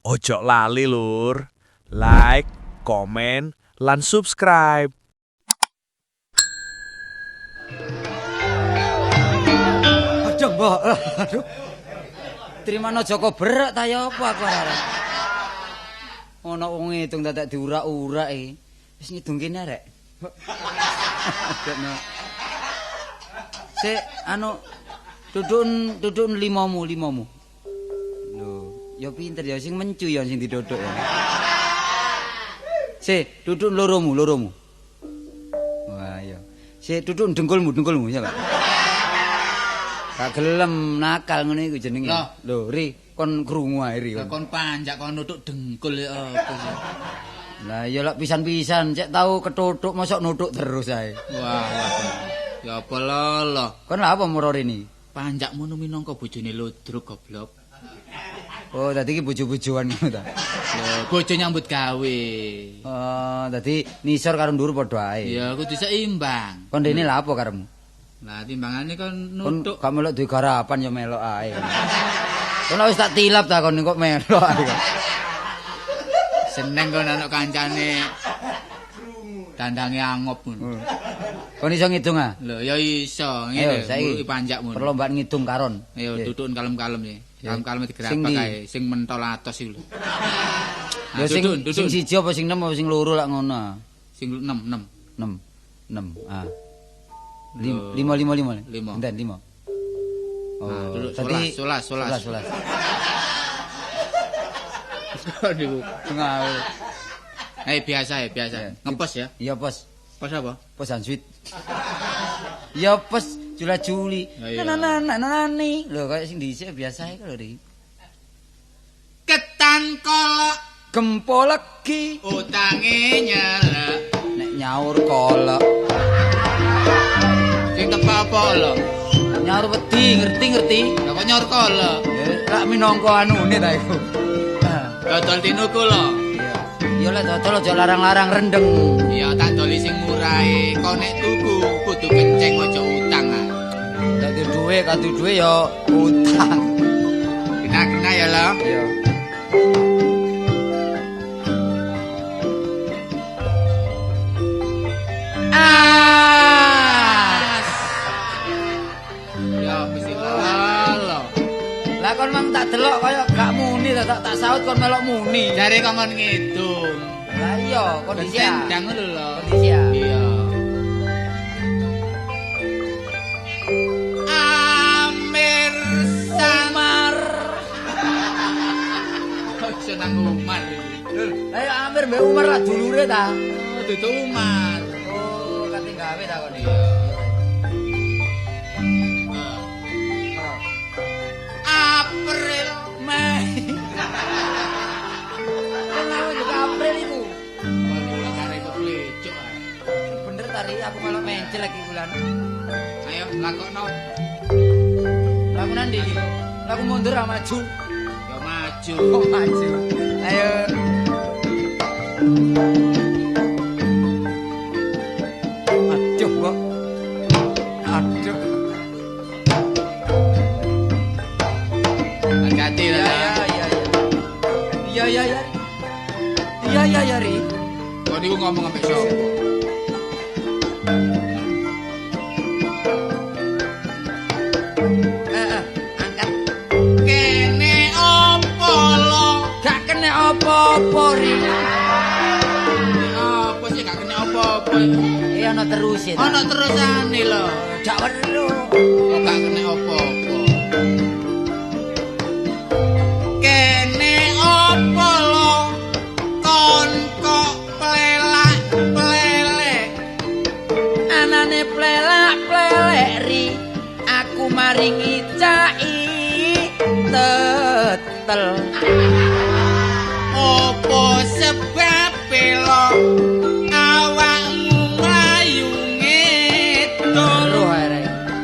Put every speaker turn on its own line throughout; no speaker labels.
Ojo lali, Lur. Like, komen, lan subscribe.
Aduh, Mbok. Aduh. Trimano Joko berak ta ya apa aku arek. Ono wong ngitung dadak diurak-urak iki. Wis ngidung kene arek. Aduh. Sik anu dudukun dudukun limomu. Lho, ya pinter ya sing mencu ya sing diduduk ya. Sik, duduk loromu. Wah, iya. Sik duduk dengkulmu ya, Pak. Gak gelem nakal ngene iku jenenge. Lho, Ri, kon krungu ae Ri.
Lah kon panjak kon nutuk dengkul ya apa sih?
Lah ya lak pisan-pisan cek tau ketutuk mosok nutuk terus ae.
Wah, wah. Ya apa lho.
Kon lha apa moro rene?
Panjak ngono minangka bojone Ludruk goblok.
Oh, dadi iki bojo-bojoan ngono ta.
Lho, bojo nyambut gawe.
Oh, dadi nisor karo ndur padha ae.
Ya kudu seimbang.
Kon rene lha apa karepmu?
Lah timbangane kon nutuk.
Kon gak melok duwe garapan ya melok ae. Kon wis tak tilap ta kon kok melok ae kok.
Seneng kon ana kancane. Dandange angop ngono.
Kon iso ngidung ah?
Lho ya iso, ngene muruki panjak ngono.
Perlombaan ngidung karon.
Ayo dudukun kalem-kalem ya. Kalem-kalem digerabak ae sing mentol atos iku lho.
Ya sing siji apa sing 6 apa sing loro lak ngono.
Sing 6 6.
6 6. Ah. 5 5 5. Enten 5. Oh, tadi
11 11
11.
Niku.
Tengah.
Biasa ya, biasa. Ngepos ya?
Iya, pos.
Pos apa?
Pos Hansuit. Ya pos Jula-Juli. Na na na na ni. Lho kaya sing dhisik biasa iku lho, Ri.
Ketan kolok
gempo legi
utange nyelek
nek nyaur kolok.
Sing tepak apa lho?
Nyaur wedi, ngerti-ngerti.
Lah kok nyaur kolok?
Ya lak minangka anune ta iku.
Dodol tinuku lho.
Iya. Ya lek dodol aja larang-larang rendeng.
Iya tak doli sing murahe. Kok nek tuku kudu kenceng aja utang ah.
Dadi duwe kadu duwe ya utang.
Kena-kena ya lho.
Iya. Lah kon mang tak delok kaya gak muni ta tak saut kon melok muni.
Jare kon ngidung.
Lah iya, kondisi ya.
Ndang ngono lho.
Kondisi ya.
Iya. Amir Samar. Kok iso nang Umar iki?
Lho, ayo Amir mbek Umar lah dulure ta.
Oh, dudu Umar.
Oh, kate gawe ta kon iki.
April
Mei. Kenapa juga April iku?
Kon kare kok lecuk ae.
Bener tari aku malah mencel lagi bulan.
Ayo lakokno.
Laku nandi iki? Laku mundur ah maju.
Ya maju.
Oh, maju. Ayo. Aduh kok. Aduh.
Hati-hati lah.
Iya iya iya. Iya iya iya Ri.
Kok niku ngomong ambek sapa?
Angkat.
Kene opo lo?
Gak kene apa-apa Ri.
Apa sih gak kene apa-apa?
Eh ana terus ya.
Ana terusane lho.
Gak weruh.
Kok gak kene apa-apa? Kene opo lo? Kon kok plelak plelek.
Anane plelak plelek Ri. Aku maringi cai tetel.
Opo sebabe lo? Awakmu mlayu ngedol.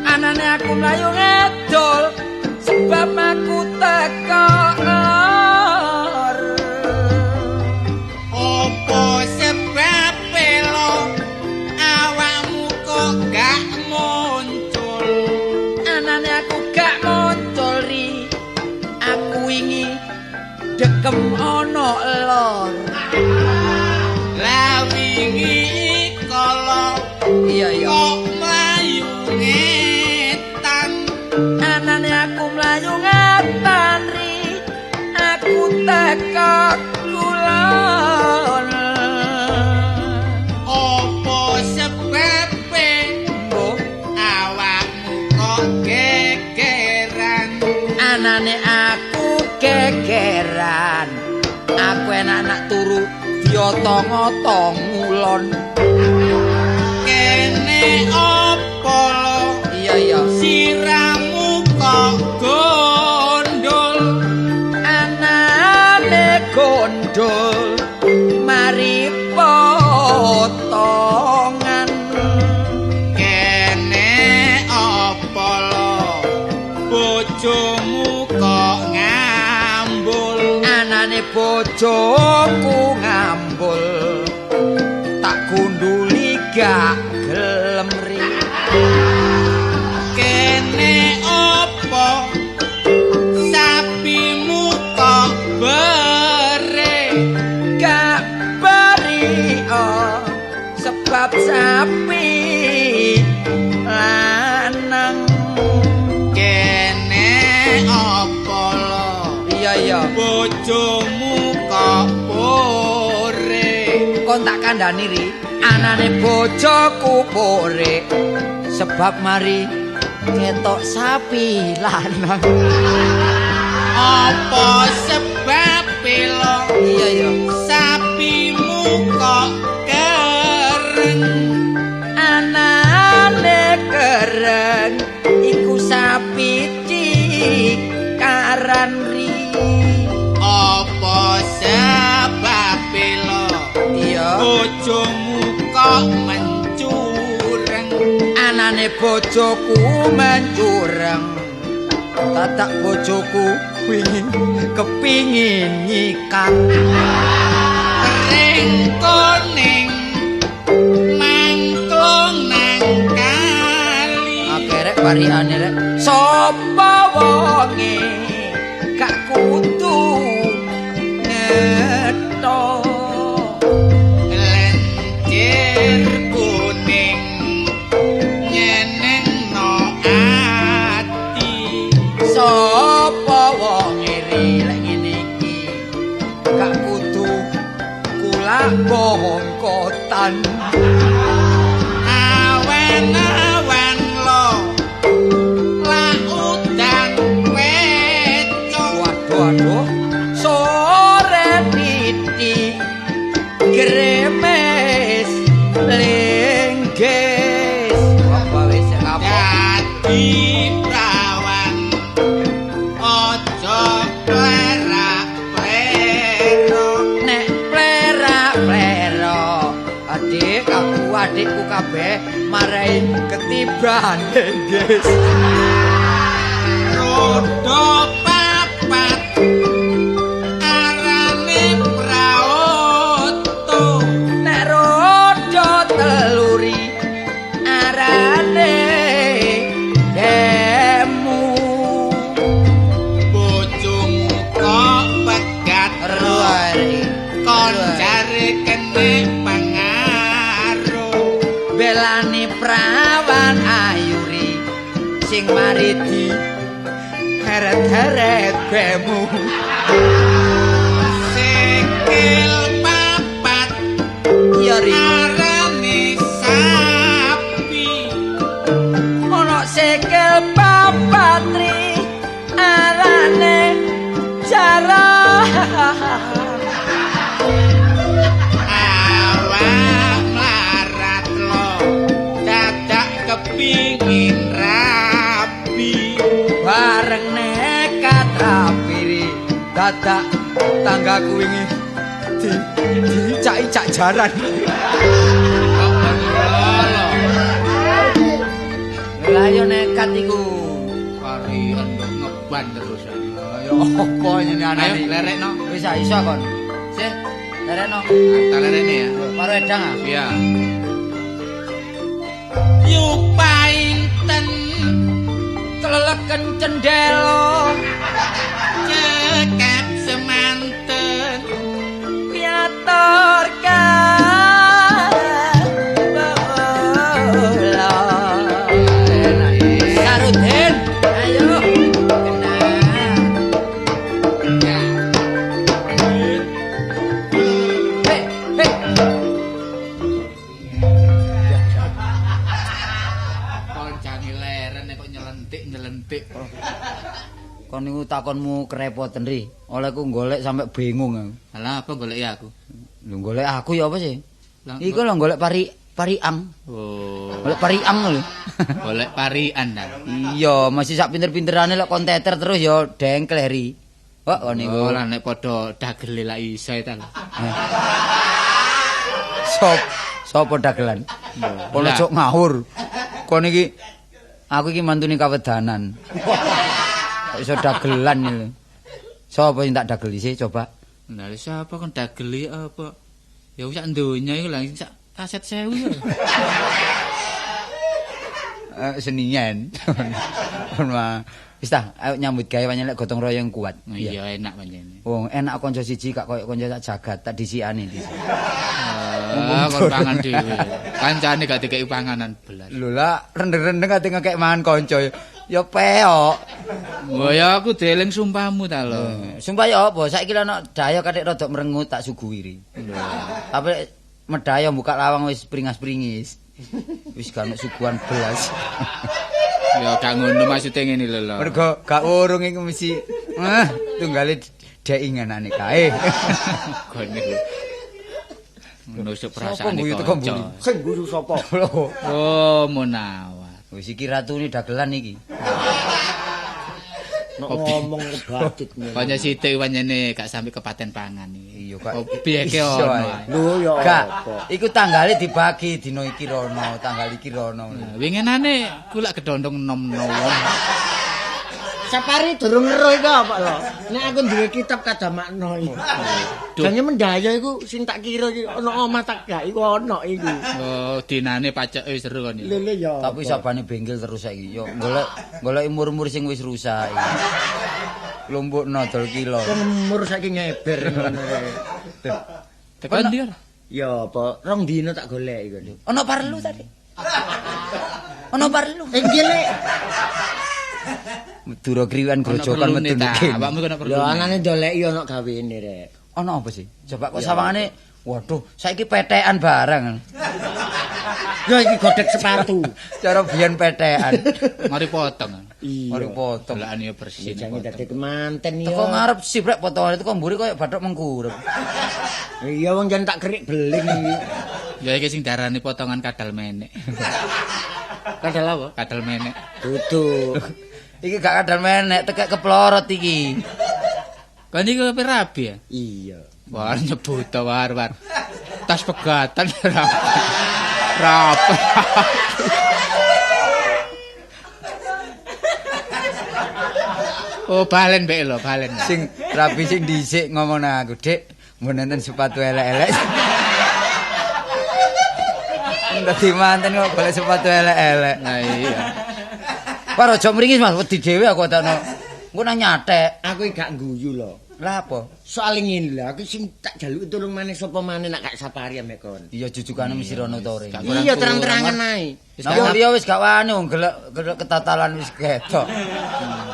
Anane aku mlayu ngedol sebab aku teko lor.
Opo sebabe lo? Awakmu kok gak muncul.
Anane aku gak muncul Ri. Aku wingi dekem Dalem ana lor.
Lah wingi kala
iya iya
kok mlayu ngetan.
Anane aku mlayu ngetan ri, aku teko kulon.
Apa sebabe
mbok
awakmu kok gegeran?
Anane aku gegeran, aku enak-enak turu diotong-otong ngulon.
Kene apa lo?
Iya iya.
Siramu kok gondol?
Anane gondol mari potongan.
Kene apa lo? Bojomu kok ngambul?
Anane bojoku ngambul, tak gunduli gak gelem ri.
Kene apa sapimu kok bere?
Gak beri oh, sebab sapi lanang.
Kene apa lo?
Iya iya.
Bojomu kok pore?
Kon tak kandhani ri, anane bojoku pore sebab mari ketok sapi lanang.
Apa sebabe lo?
Iya iya.
Sapimu kok kereng?
Anane kereng iku sapi cikaran ri.
Apa sebabe lo?
Iya.
Bojomu kok mencureng?
Anane bojoku mencureng, tatak bojoku wingi kepingin nyikat.
Kering kuning mangklung nang kali.
Oke rek variane rek. Sapa wonge gak kudu ngetok.
Lencir kuning nyenengno ati.
Sapa wonge ri lek ngene iki gak kudu kulak bongkotan.
Awen-awen lo lak udan peco.
Waduh aduh, sore titik gremes lenggis. Apa wis kapok?
Dadi prawan aja plerak-plerok.
Nek plerak-plerok adik aku adikku kabeh marai ketiban lenggis.
Roda papat arane praoto.
Nek roda teluri arane demu.
Bojomu kok pegat
Ruari
kon jare kene pengaruh.
Belani prawan ayuri sing mari di heret-heret bemu.
Sikil papat
Iya ri.
arane sapi.
Ono sikil papat ri arane jaran.
Awak mlarat lo dadak kepingin rabi.
Bareng nekat rapi ri dadak tanggaku wingi di dicak-icak jaran. Lah yo nekat iku.
Varian kok ngeban terus.
Ya apa ngene anane?
Ayo lerekno.
Wis iso kon. Sih, lerekno.
Tak lerekne ya.
Karo edang ah.
Iya. Yu painten
Kleleken cendelo
cekap semanten.
Kon niku takonmu kerepoten ri. Olehku golek sampe bingung aku.
Alah apa golek aku?
Lho golek aku ya apa sih? Iku lho golek pariang.
Oh.
Golek pariang lho.
Golek parian ta.
Iya, masih sak pinter-pinterane lek kon teter terus ya dengkleh ri. Kok kon niku.
Oh, lah nek padha dagele lak iso ta lho.
Sapa dagelan? Kono cok ngawur. Kon iki aku iki mantune kawedanan. Kok iso dagelan iki. Sapa sing tak dageli sih coba?
Lah sapa kon dageli apa? Ya wis sak donya iku lah sak kaset 1000 ya.
Seningan. Wis ta, ayo nyambut gawe pancen lek gotong royong kuat.
Iya enak pancen.
Wong enak kanca siji gak koyo kanca sak jagat tak disikane dhisik.
Kon pangan dhewe. Kancane gak dikeki panganan belas.
Lho lah rendeng-rendeng ate ngekek mangan kanca ya peok.
Wah ya aku dieling sumpahmu ta lho.
Sumpah ya apa? Saiki lho ana dayo kathik rada merengut tak suguhi ri. Tapi medayo buka lawang wis pringas-pringis. Wis gak ono suguhan belas.
Ya gak ngono maksude ngene lho lho.
Mergo gak urung iku mesti tunggale deinganane kae.
Kon niku. Nusuk perasaan iki.
Sing guyu sapa?
Oh, Munawar.
Wis iki ratune dagelan iki.
Nek ngomong kebacut ngene.
Kanca sithik pancene gak sampe kepaten pangan iki.
Iya kok.
Piye ono.
Lho ya
gak. Iku tanggale dibagi dina iki rono, tanggal iki rono.
Winginane ku lak gedondong nom-nom.
Sapari durung ngero iku apa lho. Nek aku duwe kitab kadamakna iki. Jane mendaya iku sing tak kira iki ana omah tak gak iku ana iku.
Oh, dinane paceke wis seru kon iki.
Lho ya.
Tapi sabane bengkel terus saiki. Yo golek golek umur-umur sing wis rusak iki. Lumpukno dol kilo.
Wong umur saiki ngeber ngono.
Tekan ndi?
Ya apa rong dina tak golek iku.
Ana parlu tadi. Ana parlu.
Endi lek?
Madura kriwan grojokan metu ndek.
Awakmu kena perlu.
Lho anane ndoleki ana gawene rek.
Ana apa sih? Coba kok sawangane waduh saiki petekan barang.
Ya iki godhek sepatu.
Cara biyen petekan.
Mari potong.
Iya.
Mari potong.
Delokane ya bersih.
Jangan dadi kemanten ya.
Teko ngarep sip rek potongane teko mburi koyo bathok mengkurep.
Iya wong jan tak kerik beling iki.
Ya iki sing darani potongan kadal menek.
Kadal apa?
Kadal menek.
Duduk.
Iki gak kadal menek, tekek keplorot iki.
Kan iki ape rabi ya?
Iya.
Wah nyebut ta war-war. Tas pegatan rapi. Rapi. Oh balen mbek lho, balen.
Sing rabi sing dhisik ngomong nang aku, Dik, mun enten sepatu elek-elek. Dadi manten kok golek sepatu elek-elek.
Lah iya.
Pak aja mringis Mas, wedi dhewe aku takno. Engko nang nyathek.
Aku iki gak guyu lho.
Lah apa?
Soale ngene lho, aku sing tak jaluki tulung maneh sapa maneh nek gak Sapari ambek kon.
Iya jujukane mesti rono to rene.
Iya terang-terangan ae.
Nah liya wis gak wani wong gelek ketatalan wis ketok.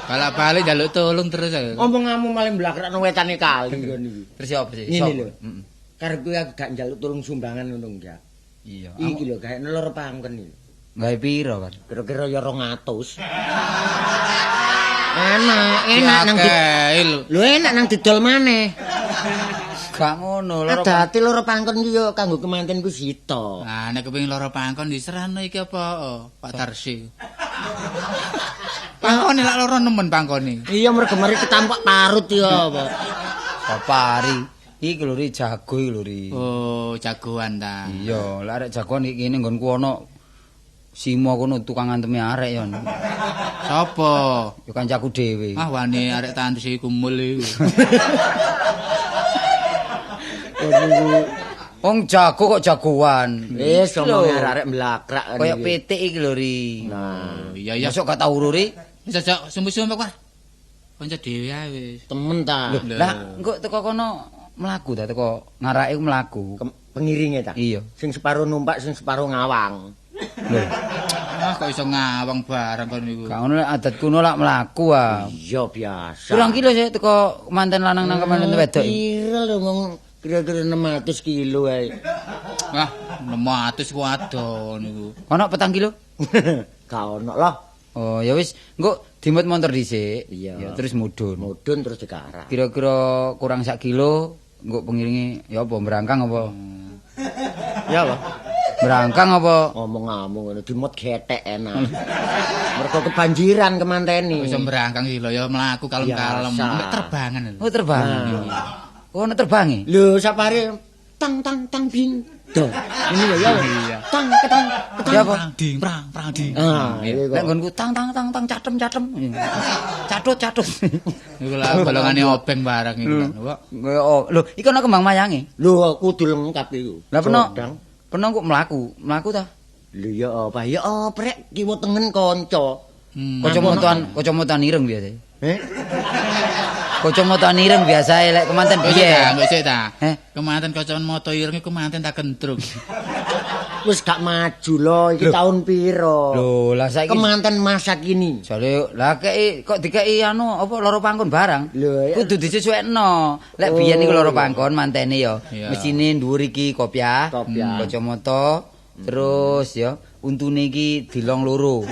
Balak-balik njaluk tolong terus ae.
Omonganmu malah mblakrakno wetane kali kon iki.
Terus ya apa sih?
Ngene lho. Heeh. Karepku aku gak njaluk tulung sumbangan ngono enggak.
Iya.
Iki lho gaekno loro pangken iki.
Gawe piro, Pak?
Kira-kira ya 200. Enak, enak nang lho enak nang didol maneh.
Gak ngono, loro.
Adate loro pangkon iki ya kanggo kemantenku sito.
Nah, nek kepengin loro pangkon diserahno iki apa, Pak Tarsi. Pangkone lak loro nemen pangkone.
Iya mergo mari ketampak parut ya apa.
Papari. Iki lho ri jago iki lho ri.
Oh, jagoan ta.
Iya, lek arek jagoan iki kene nggonku ana Simo kono tukang antemi arek ya.
Sapa?
Ya kancaku dhewe.
Ah wani arek tandus iku mul iku.
Wong jago kok jagoan.
Wis ngomong arek mlakrak
kaya pitik iki lho ri.
Nah,
iya iya.
Mosok gak tau ri.
Wis aja sumbu-sumbu kok. Kanca dhewe ae wis.
Temen ta.
Lah engko teko kono mlaku ta teko ngarake mlaku.
Pengiringe ta?
Iya.
Sing separo numpak, sing separo ngawang.
Lho.
Ah kok iso ngawang barang kon niku.
Gak ngono lek adat kuno lak mlaku ah.
Iya biasa.
Pirang kilo sih teko manten lanang nang manten wedok iki?
Piro lho wong kira-kira 600 kilo ae.
Ah, 600 ku ado niku.
Ono 4 kilo?
Gak ono lah.
Oh ya wis, engko Dimut motor dhisik.
Iya.
Ya terus mudhun.
Mudhun terus dikarak.
Kira-kira kurang sak kilo nggo pengiringi ya apa mbrangkang apa?
Ya apa?
Mbrangkang apa?
Ngomong-ngomong ngono dimut getek enak. Mergo kebanjiran kemanteni.
Wis mbrangkang iki lho ya mlaku kalem-kalem. Nek terbangan lho.
Oh terbang. Oh nek terbangi.
Lho sapare tang tang tang bing. Do. Ini lho ya. Tang ketang ketang.
Ya apa?
Prang ding prang prang ding.
Ah, iya
Nek
kok.
nggonku tang tang tang tang catem catem. Catut catut.
Iku lah golongane obeng barang iku lho.
Oh, lho iku ana kembang mayange.
Lho kudu lengkap iku.
Lah peno.
Jodang.
Peno kok mlaku, mlaku ta?
Lho ya apa? Ya oprek kiwa tengen kanca.
Kacamataan, kacamataan ireng biasa.
Eh?
Kacamataan ireng biasa lek kemanten
Piye?
piye?
Sik ta.
Eh?
Kemanten kacamata ireng iku kemanten tak kentrung.
Wis gak maju lho iki tahun piro?
Lho, lah saiki
Kemanten masa kini.
Jale lah kei kok dikei anu apa loro pangkon barang.
Lho, ya.
Kudu disesuaikno. Lek biyen iku loro pangkon mantene ya. Mesine dhuwur iki kopiah, kacamata, terus ya untune iki dilong loro.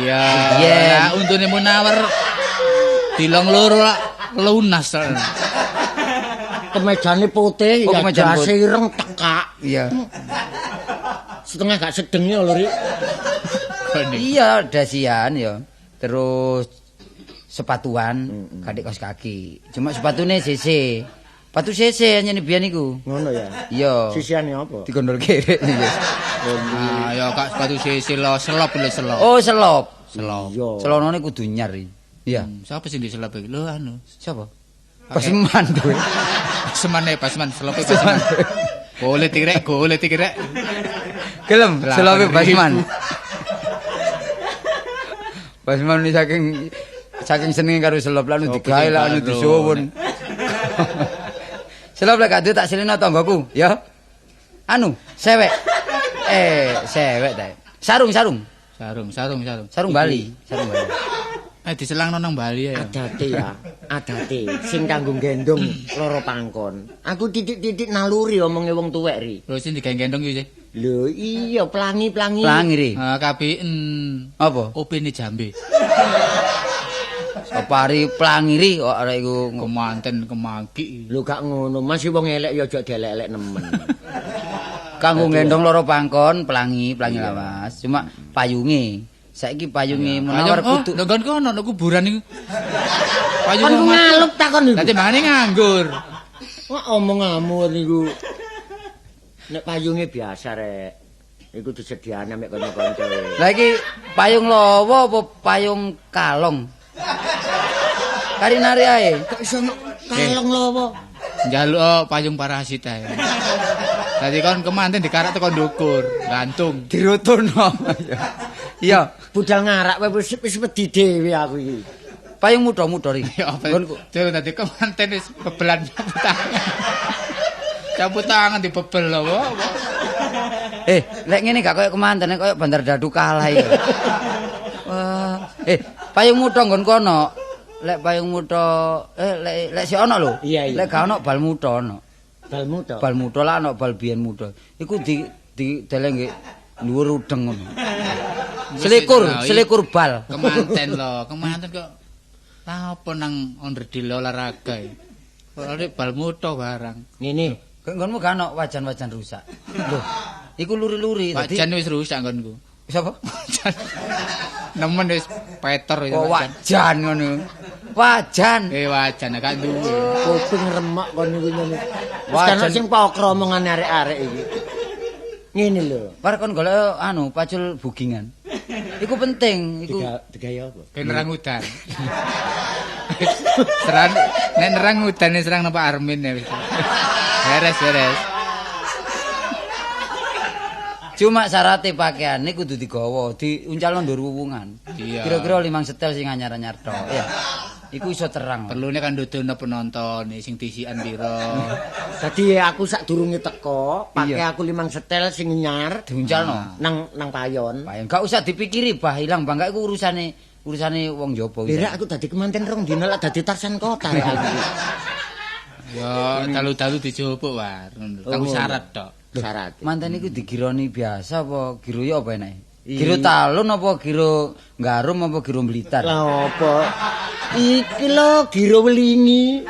Iya. Lah untune Munawar dilong loro lak lunas.
Kemejane putih,
Oh,
ya
kemejan
jase ireng tekak.
Iya.
Setengah gak sedeng ya lho, Rik.
Iya, dasian ya. Terus sepatuan, kadek kaos kaki. Cuma sepatune CC. Sepatu CC anyene biyen iku.
Ngono ya.
Iya.
Sisiane apa?
Digondol kere.
Ah, ya kak sepatu CC lo selop lho selop.
Oh, selop.
Selop.
Iya.
Celonone kudu nyar iki. Iya.
Sapa sing diselop iki? Lho anu.
Siapa? Paseman duwe.
Pasemane, paseman, selope paseman. Golek iki rek, golek iki rek.
Gelem selope Basman. Basman ni saking senenge karo selop lan digawe lan anu disuwun. Selop lek gak duwe tak silino tanggoku, ya. Anu, sewek. Sewek ta. Sarung, sarung.
Sarung, sarung, sarung.
Sarung Bali, sarung Bali.
Diselangno nang Bali ya.
Adate ya, adate sing kanggo gendong loro pangkon. Aku titik-titik naluri omonge wong tuwek ri.
Lho sing digendong iki sih.
Lho iya pelangi-pelangi.
Pelangi ri.
Ah KBN.
Apa?
OP-ne jambe.
Sopari pelangi ri kok arek iku
kemanten kemangki.
Lho gak ngono, Mas wong elek ya aja dielek-elek nemen.
Kanggo gendong loro pangkon, pelangi, pelangi lawas. Cuma payunge. Saiki payunge Munawar kudu.
Lho nggonku ono nek kuburan iku. Payung
kon ngalup takon iku.
Lah timbangane nganggur.
Wah omong ngamur niku. Nek payunge biasa rek. Iku disediane mek kanca-kanca.
Lah iki payung lawa apa payung kalong? Kari nari ae.
Kok iso kalong lawa?
Njaluk payung parasit ae. Dadi kon kemanten dikarak teko ndukur, gantung.
Dirutuno. Iya,
budal ngarak wis wis wedi dhewe aku iki.
Payung muda-muda iki.
Ya apa? Durung dadi kemanten wis bebelan capu tangan. Capu tangan dibebel lho.
Lek ngene gak koyo kemanten, koyo bandar dadu kalah iki. Wah, payung muda nggonku ono. Lek payung muda lek sik ono lho. Lek gak ono bal muda ono.
Bal muda.
Bal muda lah ono bal biyen muda. Iku di deleng nggih dhuwur udeng ngono. Selikur bal.
Kemanten lho, kemanten kok lah apa nang onderdil olahraga iki. Ora bal muda barang.
Ngene,
kok nggonmu gak ono wajan-wajan rusak. Lho, iku luri-luri
dadi. Wajan wis rusak nggonku.
Sapa?
Wajan. Nemen wis petor wis
wajan. Wajan ngono. Wajan.
Wajan gak duwe.
Kuping remek kon niku ngene. Wajan sing pokro omongane arek-arek iki. Ngene lho.
Bar kon golek anu pacul bugingan. Iku penting, iku
digawe apa?
Ben nerang udan. Serang nek nerang udane serang nang Pak Armin ya wis. Beres-beres.
Cuma syaratnya pakaiane kudu digawa, diuncalno ndur wuwungan. Kira-kira 5 setel sing anyar-anyar tok. Ya. Iku iso terang.
Perlune kan ndudono penonton sing disikan pira.
Dadi aku sadurunge teko, pakai aku 5 setel sing nyar
diuncalno
nang payon.
Payon gak usah dipikiri bah ilang bangga iku urusane wong njaba.
Lha aku dadi kemanten rong dina lak dadi Tarsan kota rek aku.
Ya dalu-dalu dijupuk war ngono. Kanggo syarat tok.
Syarat.
Manten iku digironi biasa apa giroyo apa enake? Giro Talun apa giro Garum apa giro Blitar?
Lah apa? Iki lho giro Welingi.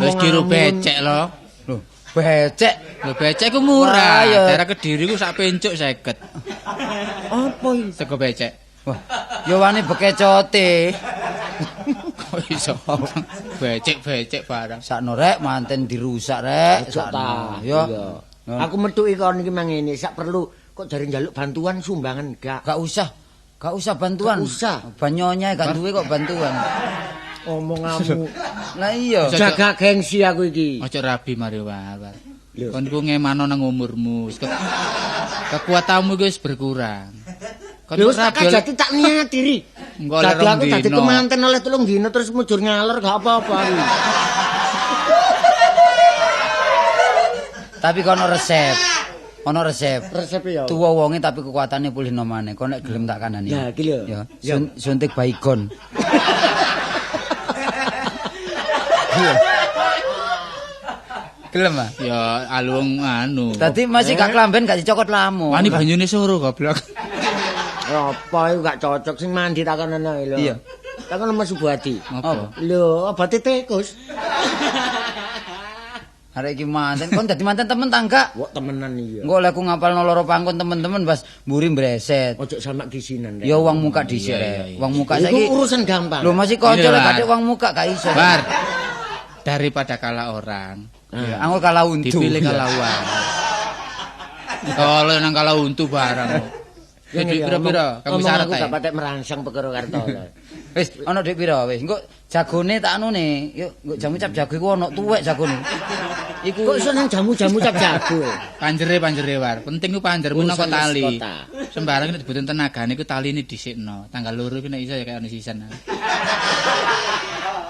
Wis giro becek lho.
Lho, becek.
Lho becek ku murah. Daerah Kediri ku sak pencuk 50.
Apa iki?
Sego becek.
Wah, ya wani bekecote.
Kok iso becek-becek barang.
Sakno rek manten dirusak rek.
Sakno.
Ya.
Aku metuki kon iki mangene sak perlu kok jare njaluk bantuan sumbangan gak.
Gak usah. Gak usah bantuan.
Gak usah.
Banyonya gak duwe kok bantuan.
Omonganmu.
Lah iya.
Jaga gengsi aku iki.
Ojo rabi mari war. Kon iku ngemano nang umurmu. Kekuatanmu iku wis berkurang.
Lho tak jadi tak niati ri.
Dadi
aku dadi kemanten oleh 3 dina terus mujur ngalor gak apa-apa aku.
Tapi kono resep. Ono resep.
Resep ya.
Tuwa wonge tapi kekuatane pulihno maneh. Kon nek gelem tak kandhani.
Lah iki lho.
Ya, suntik baygon. Gelem ah?
Ya aluwung anu.
Dadi masih gak klamben gak dicokot lamu.
Wani banyune soro goblok.
Apa iku gak cocok sing mandi takonono lho.
Iya.
Takono Mas Subuhadi.
Apa?
Lho, obate tikus.
Arek iki manten, kon dadi manten temen ta enggak?
Wok temenan iya.
Engko oleh aku ngapalno loro pangkon temen-temen bas mburi mbreset.
Ojo sama kisinan.
Ya uang muka dhisik rek. Uang muka saiki
iku urusan gampang.
Lho masih kanca lek kadek uang muka gak iso.
Bar. Daripada kalah orang.
Ya, aku kalah untu.
Dipilih kalah uang. Kalau nang kalah untu barang. Ya duit pira-pira? Kamu syarat
aku gak patek merangsang perkara Kartolo.
Wis ana duit pira wis. Engko jagone tak anune. Yuk engko jamu cap jago iku ana tuwek jagone. Iku
kok iso nang jamu-jamu cap jago.
Panjere war. Penting ku panjer menapa tali. Sembarang nek dibutuhin tenagane iku taline dhisikno. Tanggal 2 iku nek iso ya kaya ono sisan.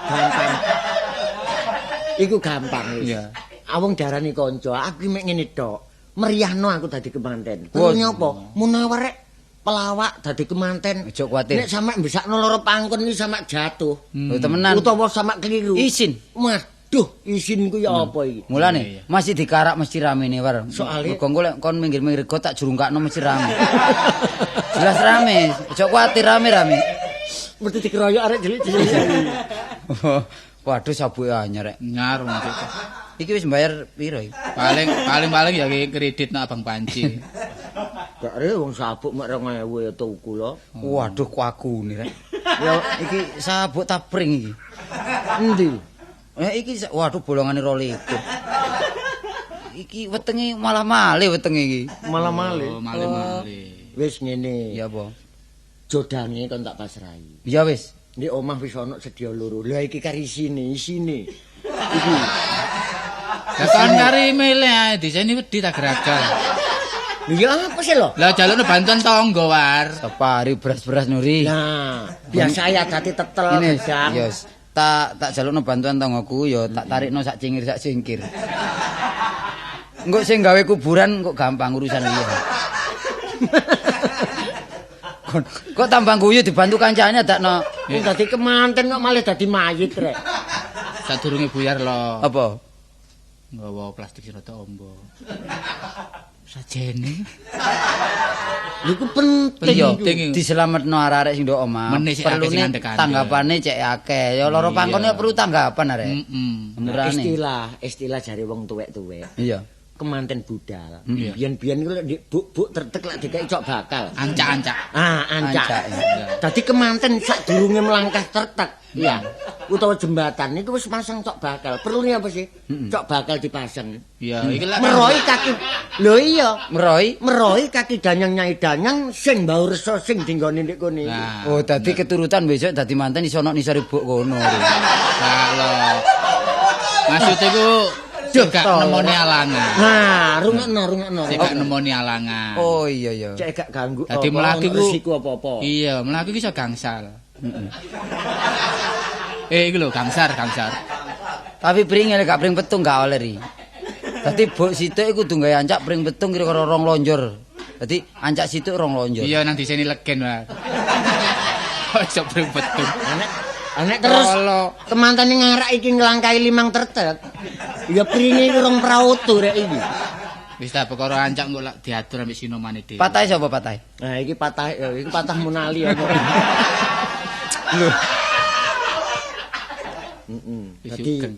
Gampang. Iku gampang wis.
Iya.
Awong darani kanca, aku mek ngene tok. Meriahno aku dadi kemanten. Perlu apa? Munawar rek pelawak dadi kemanten.
Ojo kuwatir.
Nek sampe mbesakno loro pangkon iki sampe jatuh.
Lho temenan.
Utawa sampe keliru.
Isin.
Waduh, isin ku ya apa iki?
Mulane masih dikarak mesti ramene war.
Soale
mergo engko lek kon minggir-minggir got tak jurungkakno mesti rame. Jelas rame. Ojo kuwatir rame-rame.
Mesti dikeroyok arek cilik-cilik.
Waduh sabuke anyar rek.
Nyar wong cek.
Iki wis mbayar piro iki?
Paling ya kredit nang Abang Panci.
Gak re wong sabuk mek 2000 ya tuku lho.
Waduh kuakune rek. Ya iki sabuk ta pring iki.
Endi?
Iki waduh bolongane 22. Iki wetenge malah male wetenge iki.
Malah male.
Oh, male-male.
Wis ngene.
Ya apa?
Jodange kon tak pasrahi.
Ya wis.
Di omah wis ana sedia loro. Lah iki kari isine, isine. Iki.
Lah kon kari milih ae diseni wedi tak geragal.
Lho ya apa sih lho?
Lah jalukne bantuan tangga war.
Separi beras-beras Nuri.
Nah, biasa ya dadi tetel gedang.
Ya tak jalukno bantuan tanggaku ya tak tarikno sak cingkir sak cingkir. Engko sing gawe kuburan kok gampang urusan iki. Kok tambah guyu dibantu kancane dakno.
Wong dadi kemanten kok malah dadi mayit rek.
Sadurunge buyar lho.
Apa?
Nggawa plastik sing rada ombo. Sajene.
Lho iku penting
iku. Diselametno arek-arek sing ndok omah.
Perlune
tanggapane cek akeh. Ya loro pangkon ya perlu tanggapan arek.
Heeh. Istilah jare wong tuwek-tuwek.
Iya.
Kemanten budal. Biyen-biyen iku lek buk-buk tertek lek dikeki cok bakal.
Ancak-ancak.
Ah, ancak. Dadi kemanten sadurunge melangkah tertek, iya. Utawa jembatan niku wis masang cok bakal. Perlune apa sih? Cok bakal dipasang.
Iya, iki lek
meroi kaki. Lho iya,
meroi
kaki danyang nyai danyang sing mbau resa sing dinggone ndek kene iki.
Oh, dadi keturutan besok dadi manten iso ono nisore buk kono.
Lah lho. Maksud iku gak nemoni alangan.
Nah, rungokno.
Sik gak nemoni alangan.
Oh iya iya.
Cek gak ganggu.
Dadi mlaku iku
resiko apa-apa.
Iya, mlaku iki iso gangsal. Heeh. Iki lho gangsar.
Tapi pring lek gak pring petung gak oleh ri. Dadi buk situk iku kudu gawe ancak pring petung kira-kira 2 lonjor. Dadi ancak situk 2 lonjor.
Iya nang diseni legen wae. Kok iso pring petung.
Anek terus kemantane ngarak iki nglangkahi 5 tertek. Ya pringe iki rong prautu rek iki.
Wis ta perkara ancak engko lak diatur ambek sinomane dhewe.
Patahe sapa patahe?
Nah, iki patah ya, iki patah Munali apa.
Lho.
Heeh.
Wis
Dadi
sugeng.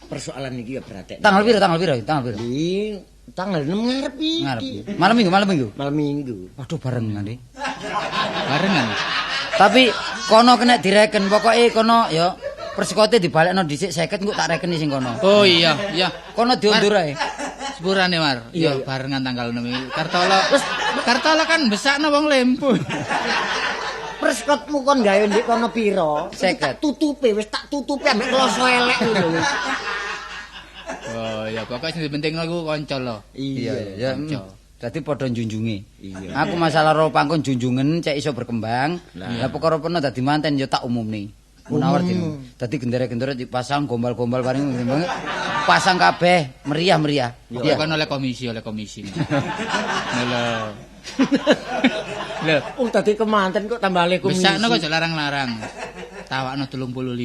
persoalan iki ya beratek.
Tanggal piro? Tanggal piro? Tanggal piro?
Iki tanggal 6 ngarep iki.
Ngarep. Malam minggu, malam minggu.
Malam minggu.
Waduh barengan iki.
Barengan.
Tapi kono kena direken, pokoke kono ya persekote dibalekno dhisik 50 engko tak rekeni sing kono.
Oh iya, iya.
Kono diundur ae.
Sepurane War. Ya barengan tanggal 6 iki. Kartolo. Kartolo kan besakno wong lempu.
Persekotmu kon gawe ndek kono pira?
50.
Tak tutupe wis tak tutupe ambek kloso elek lho.
Oh iya, pokoke sing penting iku kanca lho.
Iya, iya.
Kanca.
Dadi padha njunjungi.
Iya.
Aku masalah ro pangkon junjungen cek iso berkembang. Lah perkara peno dadi manten ya tak umumne. Munawar dino. Dadi gendera-gendera dipasang gombal-gombal paring pasang kabeh meriah-meriah.
Iya kan oleh komisi, oleh komisi. Lho. Lho,
Oh, dadi kemanten kok tambah le komisi.
besakno kok aja larang-larang. Tawakno 35.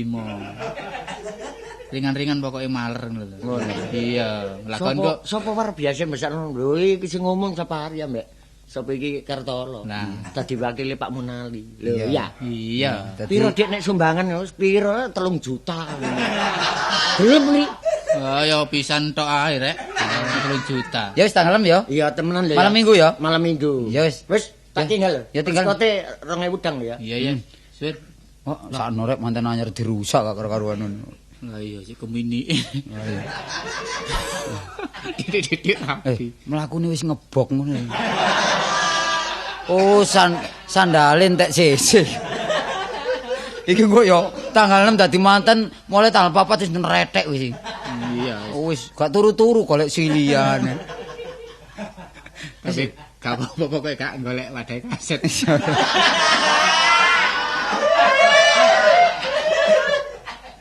Ringan-ringan pokoke maler ngono lho. Iya, lakon kok
Sapa war biasa besakno lho iki sing ngomong sapa hari ambek sapa iki Kartolo.
Nah.
Dadi wakile Pak Munali. Lho iya.
Iya.
Dadi
Piro dik nek sumbangan wis piro 3 juta. Gelem li.
Oh ya pisan tok ae rek. 3 juta.
Ya wis tanggal 6 ya.
Iya temenan lho.
Malam minggu ya.
Malam minggu.
Ya wis.
Wis tak tinggal lho.
Ya tinggal.
Persekote 2000 dang lho ya.
Iya iya. Suwir.
Oh, sakno rek manten anyar dirusak gak karo-karuan ngono.
Lah iya sik kemini. Didik-didik rapi.
Mlakune wis ngebok ngono. Oh, sandale entek sisih. Iki engko ya tanggal 6 dadi manten, mulai tanggal 4 wis nretek wis.
Iya.
Wis gak turu-turu golek silian.
Tapi gak apa-apa pokoke gak golek wadah kaset.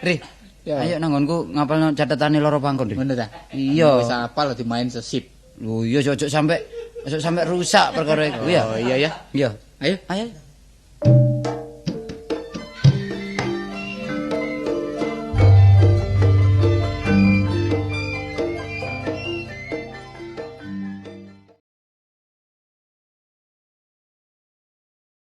Rih, ayo nang nggonku ngapalno catetane loro pangkon, Rih.
Ngono ta?
Iya.
Wis apal dimain sesip.
Lho iya ojo sampe rusak perkara iku ya.
Oh iya ya.
Iya.
Ayo.
Ayo.